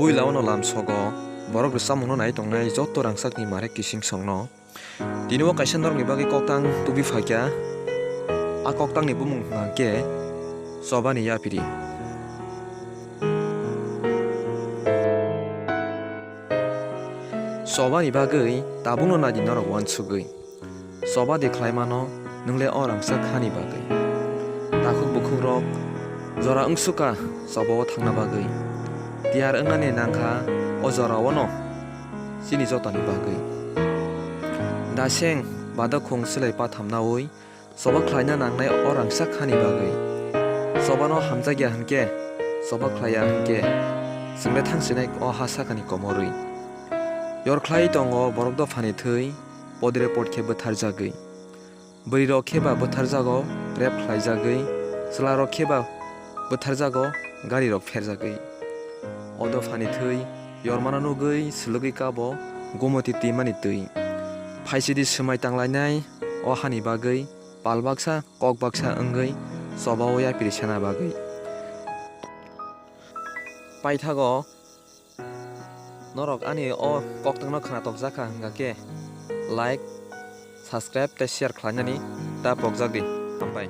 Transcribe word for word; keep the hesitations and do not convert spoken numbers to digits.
Puila ono lamsogo borok rwchapmungno nai tongnai joto rangchakni marek kising songno. Tini o kaisa norokni bagwi koktang tubui phaikha. A koktangni bumung hwnkha khe Chobani Yapiri. Chobani bagwi tabukno naidi norok uansugwi. Choba de khlaimano, nwng le o rangchak hani bagwi. Takhuk bukhukrok jora wngsukha choba o thangna bagwi. Tiyar wngnani nangkha o jora o no chini jotoni bagwi. Daseng badokhung swlai pathamnaui choba khlaina nangnai o rangchak hani bagwi. Chobano hamjakya hwnkhe, choba khlaiya hwnkhe, chwng le thangsinai o ha sakani komorwi. Yor khlai tongo borok dophani thwi, podre pod khe bwtharjagwi. Bwrwirok khe ba bwtharjago, rape khlaijagwi, chwlarok khe ba bwtharjago, garirok pherjagwi. O dophani thwi yormano nugwi swlwgwi kabo Gomoti twimani twi. Phaisidi swmai tanglainai o hani bagwi pal baksa, kok baksa wngwi choba o yapiri sana bagwi. Paithago norok ani o koktwkno khwnatok jakha hwnkha khe like, subscribe tei share khlainani ta pokjak di. Hambai.